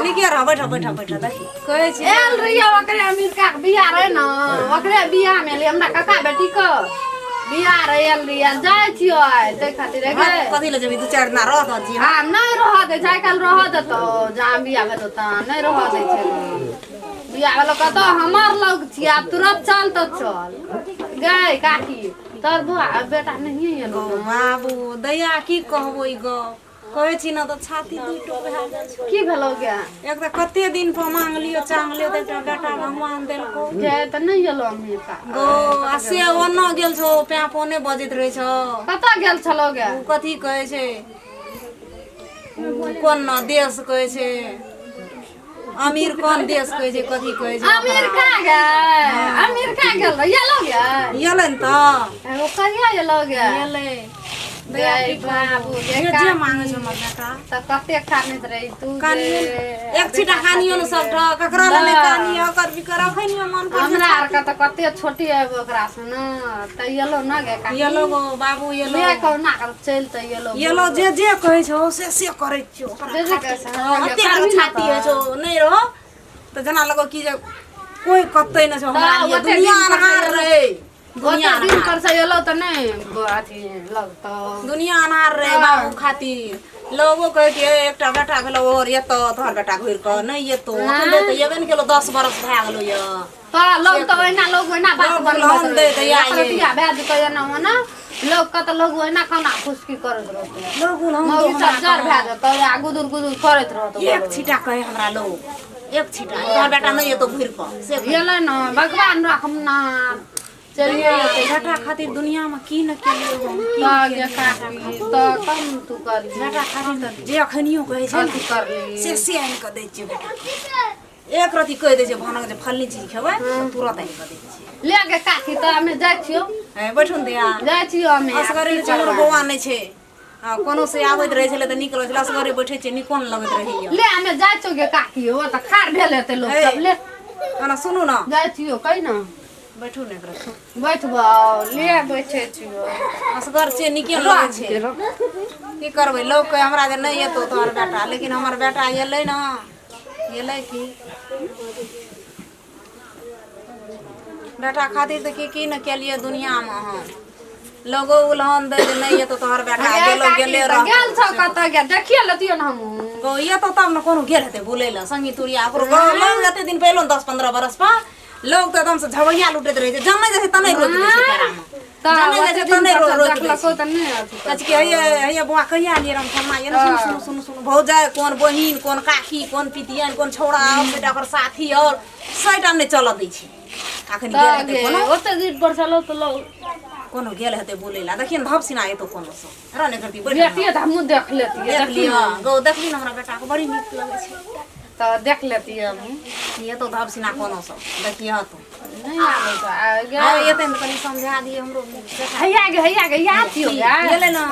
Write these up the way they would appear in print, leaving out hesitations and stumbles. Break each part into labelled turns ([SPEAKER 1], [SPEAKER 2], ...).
[SPEAKER 1] नीके रह बैठ बैठ बैठ देखी कहै छी
[SPEAKER 2] आयल रहियै ओकरे अमेरिका के बियाह रहे ने ओकरे बियाह में एलियै हमरा काका बेटी के बियाह रहे आयल रहियै जाइ छियै आइ ताहि खातिर गे
[SPEAKER 1] कथी लए जेबही दू चारि दिना रह दऽ जी
[SPEAKER 2] आब नहि रहऽ दै छै आइ काल्हि रहऽ देतौ जहाँ बियाह भेलौ तहाँ नहि रहऽ दै छै बियाह भेलौ कतौ हमर लग छियै आब तुरत चल तऽ चल गै काकी तोर बौआ बेटा नहिये एलौ
[SPEAKER 1] गौ बाबू दैया की कहबो ई गप कहै छी ने तऽ छाती दू टुक भए जाइ छै
[SPEAKER 2] की भेलौ गे
[SPEAKER 1] एक तऽ कते दिन पर मांगलियो चांगलियो तऽ एकटा बेटा भगवान देलको
[SPEAKER 2] गे तऽ नहि एलौ अमेरिका
[SPEAKER 1] गो आ से ओना गेल छौ प्या पोने बजैत रहै छौ
[SPEAKER 2] कतऽ गेल छलौ गे
[SPEAKER 1] ओ कथी कहै छै ओ कोन न देश कहै छै अमीर कोन देश कहै छै कथी कहै छै
[SPEAKER 2] अमेरिका गे अमेरिका गेल रहे एलौ गे
[SPEAKER 1] एलै ने तऽ
[SPEAKER 2] ओ कहिया एलौ गे
[SPEAKER 1] एलै
[SPEAKER 2] गे बाबू गे
[SPEAKER 1] जे जे मांगे छै हमर बेटा
[SPEAKER 2] तऽ कते कानैत रही तू गे?
[SPEAKER 1] कानियो एक छीटा कानियो ने सबटा ककरा लग नहि कानियो ओकर भी कर अखनियो मन पर
[SPEAKER 2] हमरा आरके तऽ कते छोटी आबि ओकरा से ने तऽ एलौ ने गे काकी
[SPEAKER 1] एलो गो बाबू एलो
[SPEAKER 2] ले कहुना कऽ चलि तऽ एलौ
[SPEAKER 1] एलो जे जे कहै छौ से से करै छियौ ओकरा
[SPEAKER 2] जे जे कहै छै,
[SPEAKER 1] हँ,
[SPEAKER 2] गे,
[SPEAKER 1] एते
[SPEAKER 2] करबही ने
[SPEAKER 1] छाती होइ छौ नहि रहो तऽ जेना लगो कि जे कोइ कतै नहि छौ हमरा
[SPEAKER 2] तऽ
[SPEAKER 1] लिए
[SPEAKER 2] ओते
[SPEAKER 1] दुनिया
[SPEAKER 2] दिन पर
[SPEAKER 1] अन्हार रहै दुनिया
[SPEAKER 2] ओते दिन पर से एलौ तऽ नहि अथी लगतौ
[SPEAKER 1] दुनिया अन्हार रहै बाबू खातिर लोगो कहै कि ए, एकटा बेटा भेलौ और एतौ तोहर बेटा घुरि कऽ नहि एतौ अखन धरि तऽ एबे ने केलौ 10 बरस भए गेलौ यऽ
[SPEAKER 2] तऽ लोग तऽ ओहिना लोग ओहिना बात
[SPEAKER 1] लोग
[SPEAKER 2] बनबैत
[SPEAKER 1] लोन
[SPEAKER 2] रहै
[SPEAKER 1] दै दैया
[SPEAKER 2] छै।
[SPEAKER 1] ये।
[SPEAKER 2] बियाह भए जेतौ एना ओना लोग के तऽ लोग ओहिना खाना फुसकी करैत रहतौ
[SPEAKER 1] लोग उलहन
[SPEAKER 2] मौगी सब जर भए जेतौ आ गुदुर गुदुर करैत रहतौ
[SPEAKER 1] एक छीटा कहे हमरा लोग एक छीटा तोहर बेटा नहि एतौ घुरि कऽ से कहे।
[SPEAKER 2] गेलै ने भगवान रखम ना चलिए
[SPEAKER 1] बेटा खातिर दुनिया में की न केलियै हम की
[SPEAKER 2] तऽ गे काकी तऽ कम तू कर
[SPEAKER 1] बेटा खातिर तऽ जे अखनियो कहै छै
[SPEAKER 2] अथी
[SPEAKER 1] ने
[SPEAKER 2] करली
[SPEAKER 1] से से आनि कऽ दै छियै बेटा एक रति कहि दै छै भानक जे फल्ली चीज खेबै तऽ तुरत आनि कऽ दै छियै
[SPEAKER 2] ले गे काकी तऽ हमे जाइ छियौ
[SPEAKER 1] हे बैठू ने दैया
[SPEAKER 2] जाइ छियौ हमे
[SPEAKER 1] असगरे रहै छै हमर बौआ नहि छै हँ कोनो से आबैत रहै छलै तऽ नीक लगै छलै असगरे बैठै छियै नीको नहि लगैत रहैया
[SPEAKER 2] ले हमे जाइ छियौ गे काकी ओ तऽ खार भेल हेतै लोक सब ले
[SPEAKER 1] एना सुनू ने
[SPEAKER 2] जाइ छियौ कहि ने
[SPEAKER 1] बैठू ने एकरा
[SPEAKER 2] बैठबौ ले बैठे छियौ
[SPEAKER 1] असगर छियै नीके नहि लगै छै की करबै लोक कहै हमरा जे नहि एतौ तोहर बेटा लेकिन हमर बेटा एलै ने एलै की बेटा खातिर तऽ की की ने केलियै दुनियामे हम लोगो उलहन दै जे नहि एतौ तोहर बेटा गेलो गेले रह
[SPEAKER 2] गेल छौ कतऽ गेल देखिए लेतियै ने हमहूँ
[SPEAKER 1] गो एतौ तब ने कोनो गेल हेतै बुलै लए संगी तुरिया ओकरो गाँव लग एते दिन पे एलहुँ 10-15 बरस पर लोग तऽ एकदम से झबैया लुटैत रहै छै जनै जाइ छै तनै रोकि दै छै पेरामे
[SPEAKER 2] तऽ
[SPEAKER 1] जनै जाइ छै तनै रोकि दै
[SPEAKER 2] देखलको
[SPEAKER 1] छै
[SPEAKER 2] तऽ नहि अथी
[SPEAKER 1] कहै छै कि हैया हैया बौआ कहिया एलियै राम फलना ये सुनू सुनू सुनू सुनू भौजाइ कोन बहिन कोन काकी कोन पितियन कोन छौड़ा और बेटा ओकर साथी और सैटा नहि चलऽ दै छै अखन गेल हेतै कोनो
[SPEAKER 2] ओते दिन पर चलो तऽ लोग
[SPEAKER 1] कोनो गेल हेतै बोलै लए देखियौ ने धप सिना एतौ कोनो से रह ने करती बैठ
[SPEAKER 2] देखतियै तऽ हमहूँ देख लेतियै
[SPEAKER 1] देख लिअ गौ देखली ने हमरा बेटाके बड़ी नीक लगै छै
[SPEAKER 2] तऽ देख लेतियै हमहूँ
[SPEAKER 1] एतौ धप सिना कोनो से देखियह तू
[SPEAKER 2] नहि आबै छै आ गे
[SPEAKER 1] आब एतै ने कनि समझा दियै हमरो बेटा
[SPEAKER 2] हैया गे हैया गे याद छियौ गे
[SPEAKER 1] गेलै ने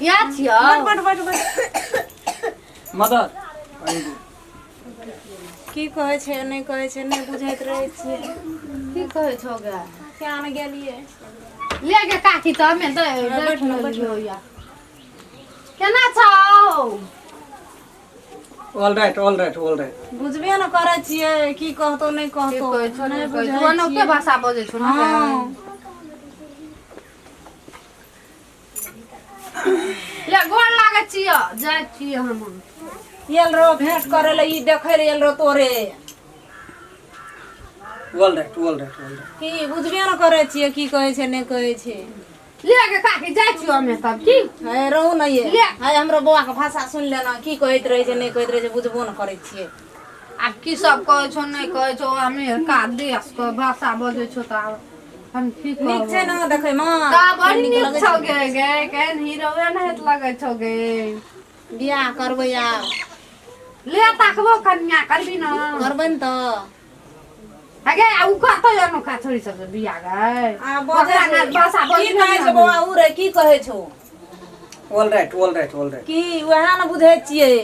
[SPEAKER 2] याद छियौ
[SPEAKER 1] बैठ बैठ बैठ बैठ
[SPEAKER 3] मदर
[SPEAKER 1] की कहै छै नहि कहै छै नहि बुझैत रहै छियै
[SPEAKER 2] की कहै छौ गे
[SPEAKER 1] किया ने गेलियै
[SPEAKER 2] ले गे काकी तऽ हमे तऽ
[SPEAKER 1] बैठ ने, बैठ
[SPEAKER 2] लेलियौ या केना छौ
[SPEAKER 3] all right all right all right
[SPEAKER 1] बुझबे ने करै छियै की कहतौ नहि
[SPEAKER 2] की
[SPEAKER 1] कहतौ
[SPEAKER 2] कहै छौ
[SPEAKER 1] नहि
[SPEAKER 2] नहि कहै
[SPEAKER 1] बुझै
[SPEAKER 2] छौ अनोखे
[SPEAKER 1] छियै।
[SPEAKER 2] भाषा बजै छौ ने गे।
[SPEAKER 1] हँ
[SPEAKER 2] ले गोर लागै छियौ जाइ छियै हम
[SPEAKER 1] आयल रहो भेंट करे ले ई देखै ले आयल रहो तोरे
[SPEAKER 3] all right all right all right
[SPEAKER 1] की बुझबे ने करै छियै की कहै छै नहि कहै छै
[SPEAKER 2] ले गे काकी जाइ छियौ हमे तब की
[SPEAKER 1] हे रहू ने ये
[SPEAKER 2] ले।
[SPEAKER 1] हे हमरो बौआ के भाषा सुनि लेना की कहैत रहै छै नहि कहैत रहै छै बुझबो ने करै छियै
[SPEAKER 2] आब की सब कहै छौ नहि कहै छौ अमेरिका देश के भाषा बजै छौ तऽ आब हम की
[SPEAKER 1] नीक छै
[SPEAKER 2] कहब
[SPEAKER 1] ने देखै मे
[SPEAKER 2] तऽ बड़
[SPEAKER 1] नीक
[SPEAKER 2] नीक
[SPEAKER 1] लगै
[SPEAKER 2] छौ
[SPEAKER 1] छै
[SPEAKER 2] गे गे केहन हीरोइन होइत लगै छौ गे
[SPEAKER 1] बियाह करबै आब
[SPEAKER 2] ले ताकबो कन्या करबी न
[SPEAKER 1] करबै ने तऽ
[SPEAKER 2] अगे आ उ कहतौ अनोखा छोरी सब से बियाह गै
[SPEAKER 1] आ बजै
[SPEAKER 2] ओकरा ना भाषा
[SPEAKER 1] की
[SPEAKER 2] बजबे
[SPEAKER 1] कहै
[SPEAKER 2] नहि
[SPEAKER 1] छौ बौआ उ रे की कहै छौ
[SPEAKER 3] all right all right all right
[SPEAKER 1] की उएह ने बुझै छियै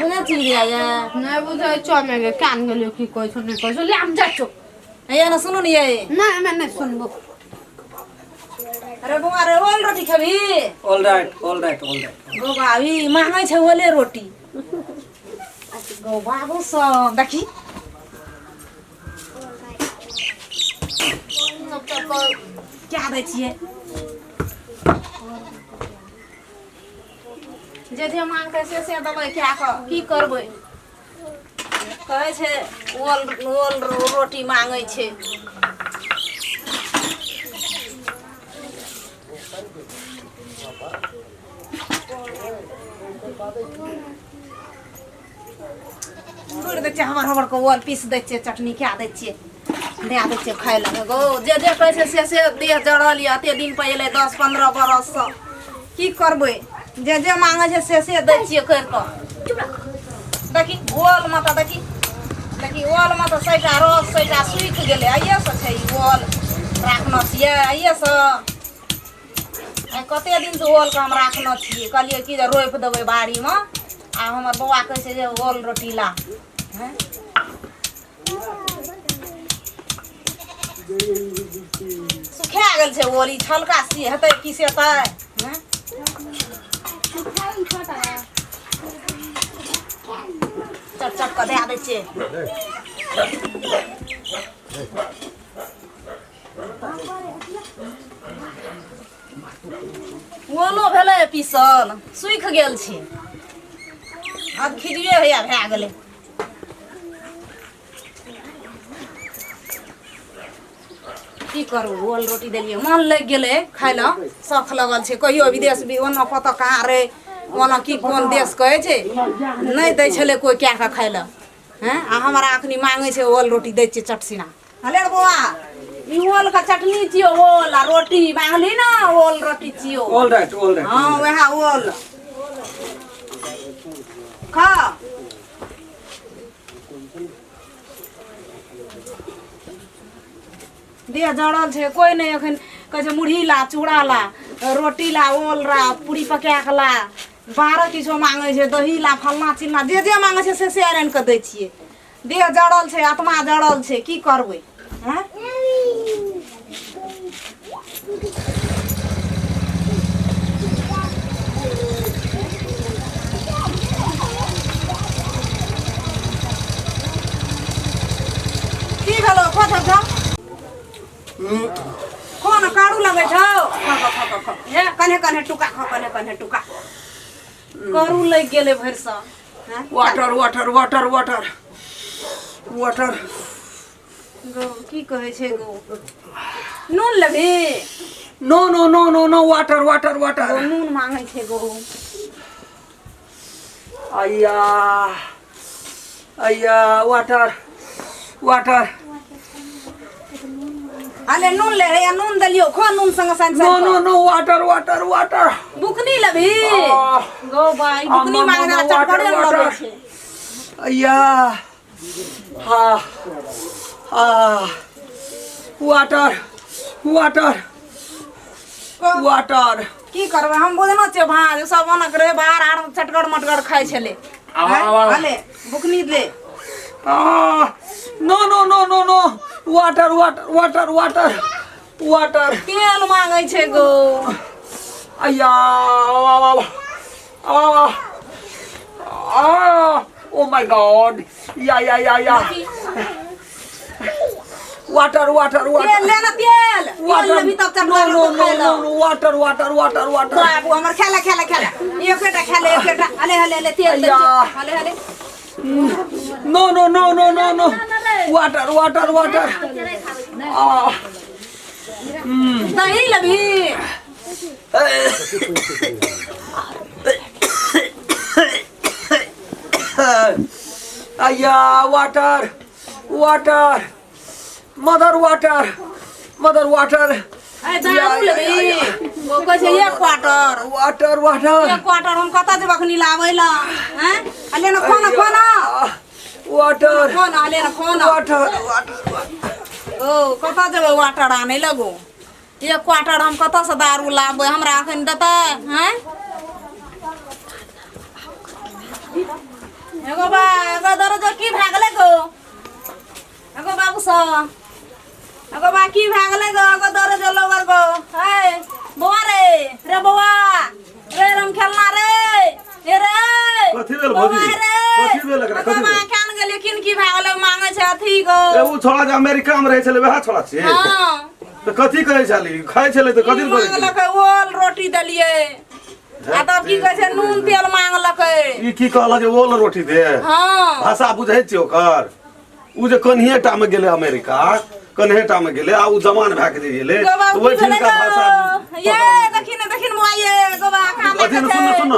[SPEAKER 1] बुझै छी रे ये
[SPEAKER 2] नहि बुझै छौ हमे गे कान गेलियौ की कहै छौ नहि कहै छौ ले हम जाइ छौ
[SPEAKER 1] हैया ने सुनू ने ये
[SPEAKER 2] नहि हमे नहि सुनबो
[SPEAKER 1] अरे बौआ रे ओल रोटी खेबही
[SPEAKER 3] all right all right all right
[SPEAKER 1] गो भाभी मांगै छै ओले रोटी गो बाबू सब देखी क्या दै छियै जे जे मांगतै से से देबै कए कऽ की करबै कहै छै ओल ओल रोटी मांगै छै तोड़ि दै छियै हमर हमर के ओल पीस दै छियै चटनी कए दै छियै दए दै छियै खाय लए गो जे जे कहै छै से से देह जड़ल यऽ एते दिन पर एलै 10-15 बरससँ की करबै जे जे मांगै छै से से दै छियै करि कऽ देखी ओलमे तऽ देखी देखी ओलमे तऽ सैटा रस सैटा सुखि गेलै आइएसँ छै ई ओल राखने छियै आइएसँ आइ कते दिनसँ ओलके हम राखने छियै कहलियै कि जे रोपि देबै बाड़ीमे आ हमर बौआ कहै छै जे ओल रोटी ला हँ सुखा गेल छै ओल ई छलका सी हेतै की से हेतै हँ चट चट कऽ दए दै छियै ओलो भेलै पीसल सुखि गेल छै आब खिजबे हैया भए गेलै की करू ओल रोटी देलियै मन लागि गेलै खाय लए शौख लगल छै कहियो विदेश भी ओना कतऽ कहाँ रे ओना की कोन देश कहै छै नहि दै छलै कोइ कए कऽ खाय लए हैं आ हमरा अखनी मांगै छै ओल रोटी दै छियै चटसिना हले रे बौआ ई ओल के चटनी छियो ओल आ रोटी मांगली ने ओल रोटी छियो
[SPEAKER 3] ऑल राइट ऑल राइट
[SPEAKER 1] हाँ वएह ओल खा देह जड़ल छै कोइ नहि एखन कहै छै मुरही ला चूड़ा ला रोटी ला ओल ला पूरी पका कऽ ला 12 किछो मांगै छै दही ला फल्लाँ चिल्लाँ जे जे मांगै छै से से आनि कऽ दै छियै देह जड़ल छै आत्मा जड़ल छै की करबै आँय की भेलो खो खो खो खो न कारू लगै छौ खो खो खो खो हे कन्हे कन्हे टुका खो कन्हे कन्हे टुका करू लागि गेलै भरिसँ हँ
[SPEAKER 3] water water water water water
[SPEAKER 1] गौ की कहै छै गौ नून लेबही
[SPEAKER 3] no no no no no water water water
[SPEAKER 1] गौ नून मांगै छै गौ
[SPEAKER 3] अय्या अय्या वाटर वाटर
[SPEAKER 1] अले नून ले हे नून देलियो खो नून संग सान
[SPEAKER 3] no no no water water water
[SPEAKER 1] बुकनी लेबही गौ बाई बुकनी मांगे
[SPEAKER 3] वाटर
[SPEAKER 1] चटकरे
[SPEAKER 3] वाटर
[SPEAKER 1] लगै छै
[SPEAKER 3] अय्या हा हा वाटर वाटर वाटर
[SPEAKER 1] की करबै हम बुझना छियै भाँज सब ओनक रहे बाहर आर चटगर मटगर खाइ छलै
[SPEAKER 3] आवा, आवा।
[SPEAKER 1] अले बुकनी ले
[SPEAKER 3] no no no no no water water water water water
[SPEAKER 1] तेल मांगै छै गो
[SPEAKER 3] अय्या आवा आवा आवा ओ my God या या या या वाटर वाटर
[SPEAKER 1] तेल
[SPEAKER 3] वाटर
[SPEAKER 1] ले ना तेल तेल
[SPEAKER 3] वाटर
[SPEAKER 1] लेबही तब
[SPEAKER 3] नो
[SPEAKER 1] चटगर
[SPEAKER 3] नो
[SPEAKER 1] तो
[SPEAKER 3] नो
[SPEAKER 1] खाइ
[SPEAKER 3] नो
[SPEAKER 1] लऽ
[SPEAKER 3] नो वाटर वाटर वाटर water
[SPEAKER 1] बाबू हमर खेला खेला खेला एकेटा खेले एकेटा हले हले हले तेल दै
[SPEAKER 3] अय्या।
[SPEAKER 1] छियै। हले हले
[SPEAKER 3] no no no no no no water water water आ
[SPEAKER 1] दही लेबही
[SPEAKER 3] अय्या water water mother water mother water
[SPEAKER 1] अरे दारू लेबही ओ कहै छै एक क्वार्टर
[SPEAKER 3] वाटर वाटर
[SPEAKER 1] एक क्वार्टर हम कतऽ जेबै अखनी लाबै लए हैं आ ले ना खाना खाना
[SPEAKER 3] वाटर
[SPEAKER 1] खाना ले ना खाना
[SPEAKER 3] वाटर वाटर
[SPEAKER 1] ओ कतऽ जेबै वाटर आनै लगो एक क्वार्टर हम कतऽसँ दारू लाबबै हमरा अखन देतै हैं एगो बा एगो दरोजो की भए गेलै गो एगो बाबू सब एगो बा की भए गेलै गो एगो दरोजो लवर गो है बौआ रे रे बौआ रे राम खेलना रे हे रे
[SPEAKER 4] कथी भेल
[SPEAKER 1] बौआ
[SPEAKER 4] भौजी?
[SPEAKER 1] रे
[SPEAKER 4] कथी भेल एकरा? कथी भेल?
[SPEAKER 1] केन गेलियै किन की भए गेलै मांगे छै अथी गो
[SPEAKER 4] ए उ छोड़ा जे अमेरिका में रहै छलै वएह छोड़ा छियै
[SPEAKER 1] हँ
[SPEAKER 4] तऽ कथी कहै छली खाइ छलै तऽ कथी कहै छली?
[SPEAKER 1] मांगलकै ओल रोटी देलियै आ तब की कहै छै नून तेल मांगलकै
[SPEAKER 4] ई की कहल जे ओल रोटी दे
[SPEAKER 1] हँ
[SPEAKER 4] भाषा बुझै छियै ओकर उ जे कन्हिए टा में गेलै अमेरिका कन्हे टा में गेलै आ उ जवान भए के जे गेलै
[SPEAKER 1] गोबा
[SPEAKER 4] तऽ ओहिठिनका भाषा
[SPEAKER 1] ये देखिन देखिन बुआ ये गोबा खा
[SPEAKER 4] अथी ने सुन सुन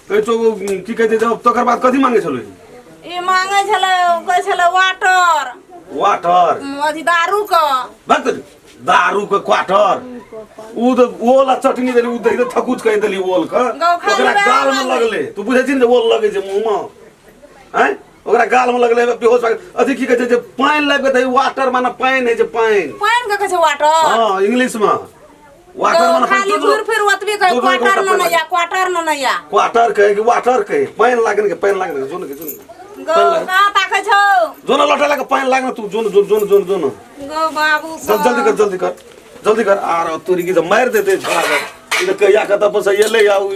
[SPEAKER 4] कहै छौ उ की कहै छै जब तकर बाद कथी मांगै छलै
[SPEAKER 1] ई मांगे छलै कहै छलै वाटर
[SPEAKER 4] वाटर
[SPEAKER 1] अथी दारू के
[SPEAKER 4] भक्त दारू के क्वार्टर उ तऽ ओल आ चटनी देली उ दही थकुच कहि देली ओल के
[SPEAKER 1] गौ खाली
[SPEAKER 4] ओकरा
[SPEAKER 1] वएह
[SPEAKER 4] गाल में
[SPEAKER 1] मांगै।
[SPEAKER 4] लगलै तू बुझै छी ने जे ओल लगै छै मुँह में आँय ओकरा गाल में लगलै बेहोश भए गेल। अथी की कहै छै जे पानि लाबि कऽ दही वाटर माने पानि होइ छै पानि
[SPEAKER 1] पानि के कहै छै वाटर
[SPEAKER 4] हँ इंग्लिश में वाटर माने
[SPEAKER 1] खाली
[SPEAKER 4] पानि
[SPEAKER 1] घूर फिर ओतबी कहै
[SPEAKER 4] दू- दू- दू-
[SPEAKER 1] क्वार्टर
[SPEAKER 4] दू-
[SPEAKER 1] न नैया क्वार्टर न नैया
[SPEAKER 4] क्वार्टर कहै कि वाटर कहै पानि लागन के पानि लागन के जोन के जोन
[SPEAKER 1] गौ कहाँ ताकै छौ
[SPEAKER 4] जोन लौटा लागे पानि लागन तू जोन जोन जोन जोन जोन
[SPEAKER 1] गौ बाबू
[SPEAKER 4] जल जल्दी कर जल्दी कर जल्दी कर आर तोरी की तऽ मारि देतै छोड़ा के ई तऽ कहिया कतऽ पर से एलै आ उ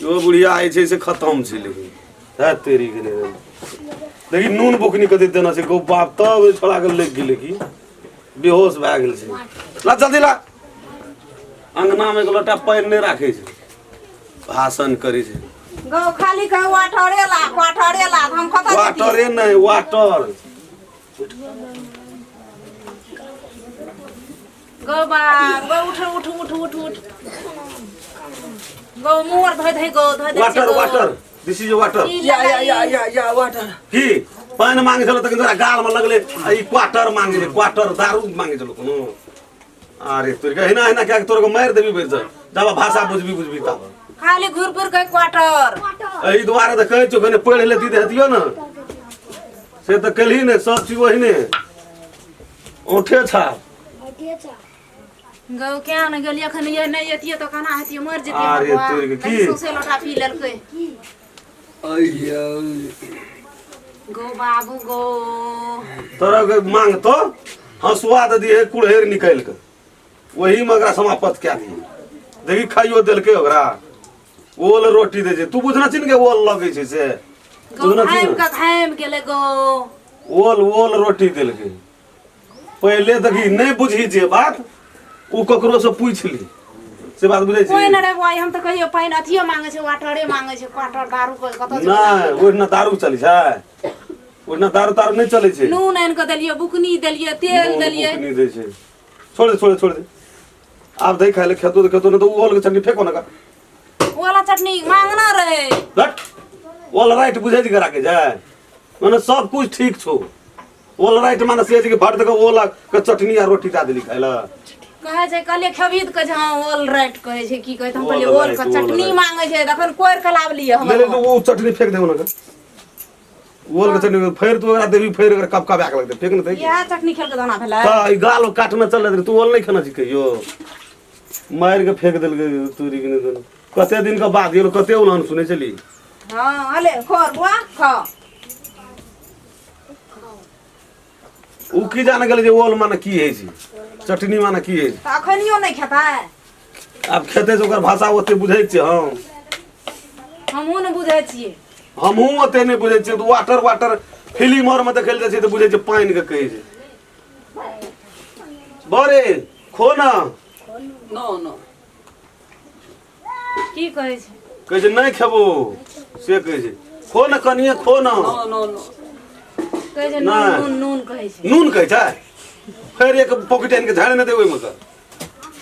[SPEAKER 4] यो बुढ़िया जे छै से खतम छै लेकिन है तेरी के नहीं देखी नून बुकनी कथी देना छै गौ बाप तब ओहि छोड़ा के लागि गेलै की बेहोश भए गेल छै ला जल्दी ला अंगना मे एक लोटा पानि नहि राखै छै भाषण करै छै
[SPEAKER 1] गौ खाली कहे वाटरे ला क्वार्टरे ला हम कतऽ जैतियै?
[SPEAKER 4] वाटरे नहि वाटर
[SPEAKER 1] गौ बा गौ उठ उठ उठ उठ उठ गौ मुँह आर धोइ धोइ गौ धोइ दै
[SPEAKER 4] water water this is water
[SPEAKER 3] या या या या या वाटर
[SPEAKER 4] की पानि मांगे छलो तखन तोरा गाल में लगले आ ई क्वार्टर मांगे छै क्वार्टर दारू मांगे छलो कोनो अरे तोर के हिना हिना क्या तोर के मारि देबी बेर से जब भाषा बुझबी बुझबी तब
[SPEAKER 1] खाली घूर फिर के क्वार्टर
[SPEAKER 4] एहि दुआरे तऽ कहै छौ कने पढ़ि लेती तऽ हेतियो ने से तऽ केलही ने सब चीज ओहिने औंठे छाप
[SPEAKER 1] गौ क्या ने गेलियै अखन ये नहि एतियै तऽ केना हेतियै मरि जेतियै
[SPEAKER 4] अरे
[SPEAKER 1] बौआ।
[SPEAKER 4] तोरी के की?
[SPEAKER 1] कनी सौंसे लोटा पी लेलकै
[SPEAKER 3] अय्या
[SPEAKER 1] गौ बाबू गौ
[SPEAKER 4] तोरा के मांग तो हंसुआ दे दिहे कुड़हेर निकालि के ओही में ओकरा समाप्त कए दिहे देखी खाइयो देलकै ओकरा ओल रोटी दै छै तू बुझना छी ने के ओल लगै छै से
[SPEAKER 1] गौ
[SPEAKER 4] बुझना छी
[SPEAKER 1] घामि
[SPEAKER 4] ने
[SPEAKER 1] के घामि गेलै गौ
[SPEAKER 4] ओल ओल रोटी देलकै पहिले देखी नहि बुझी जे बात ओ ककरो से पूछि ली से बात बुझै छी
[SPEAKER 1] कोई न रे बौआ हम तऽ कहियो पानि अथियो मांगे छै वाटरे मांगे छै क्वार्टर दारू के कतऽ छै
[SPEAKER 4] नहि ओहिना दारू चलै छै ओहिना दारू तारू नहि चलै छै
[SPEAKER 1] नून आनि कऽ देलियै बुकनी देलियै तेल
[SPEAKER 4] नून
[SPEAKER 1] देलियै
[SPEAKER 4] बुकनी दै छै छोड़ दे छोड़ दे छोड़ दे आब दही खाय ले खेतो तऽ खेतो नहि तऽ ओ ओल के चटनी फेको ना का
[SPEAKER 1] ओ वाला चटनी मांगना रहे
[SPEAKER 4] लट ऑल राइट बुझै छी करा के जाय मने सब कुछ ठीक छौ ऑल राइट माने से छै कि भर दे ओला के चटनी आ रोटी दए देली खाय ला
[SPEAKER 1] कहै छै कहलियै खेबही तऽ कहै छै हँ ऑल राइट कहै छै की कहै छै हम
[SPEAKER 4] All
[SPEAKER 1] कहलियै ओल
[SPEAKER 4] right,
[SPEAKER 1] के
[SPEAKER 4] all
[SPEAKER 1] चटनी
[SPEAKER 4] right.
[SPEAKER 1] मांगे छै तखन कोरि के लाबलियै
[SPEAKER 4] ले ले
[SPEAKER 1] हम
[SPEAKER 4] तो वो चटनी फेंक दे उनका ओल के चटनी फेर तू ओकरा देबी फेर ओकरा कप कप आके लगतै फेंक ने दे
[SPEAKER 1] इएह चटनी खेलके दाना भेलै
[SPEAKER 4] तऽ ई गाल काटने चल रहे तू ओल नहीं खाना छी कहियो मारि के फेंक देलकै तूरी के नहीं कते दिन के बाद गेलो कते उलहन सुनै छली
[SPEAKER 1] हँ अले खो बुआ खो
[SPEAKER 4] उ की जाने गेलै जे ओल माने की होइ छै चटनी माने की होइ छै
[SPEAKER 1] तऽ अखनियो नहि खेतै
[SPEAKER 4] आब खेतै से ओकर भाषा ओते बुझै छियै हम
[SPEAKER 1] हमहूँ नहि बुझै छियै
[SPEAKER 4] हमहूँ ओते नहि बुझै छियै तऽ वाटर वाटर फिल्म आरमे देखै लए जाइ छियै तऽ बुझै छियै पानिके कहै छै बरे खो ना
[SPEAKER 3] नो नो
[SPEAKER 1] की कहै छै
[SPEAKER 4] कहै छै नहि खेबो से कहै छै खो ने कनिए खो ने
[SPEAKER 3] नो नो नो
[SPEAKER 1] कहै छै नून
[SPEAKER 4] नहि।
[SPEAKER 1] नून नून कहै छै
[SPEAKER 4] नून कहै छै फेर एक पॉकेट आनि के झाड़ि नहि देबै ओहिमे के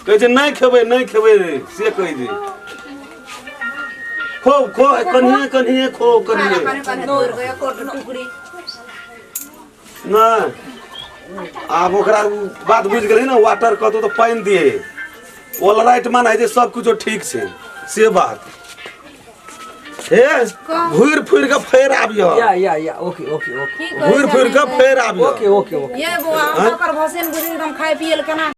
[SPEAKER 4] कहै छै नहि खेबै नहि खेबै से कहै छै खो खो कनिए कनिए खो कनिए
[SPEAKER 1] कने कने तोड़ि कऽ एको टुकड़ी
[SPEAKER 4] नहि आब ओकरा उ बात बुझि गेलै ने वाटर कहतौ तऽ पानि दिहे ऑल राइट माने है जे सब कुछो ठीक छै से बात हे घुरि फुरि के फेर आबियो
[SPEAKER 3] या या या ओके ओके ओके
[SPEAKER 1] की कहै
[SPEAKER 4] घुरि
[SPEAKER 1] छै
[SPEAKER 4] फुरि के फेर आबियो
[SPEAKER 3] ओके ओके ओके
[SPEAKER 1] ये बौआ हम ओकर भसेन बुझिन हम खाय पिए लए केना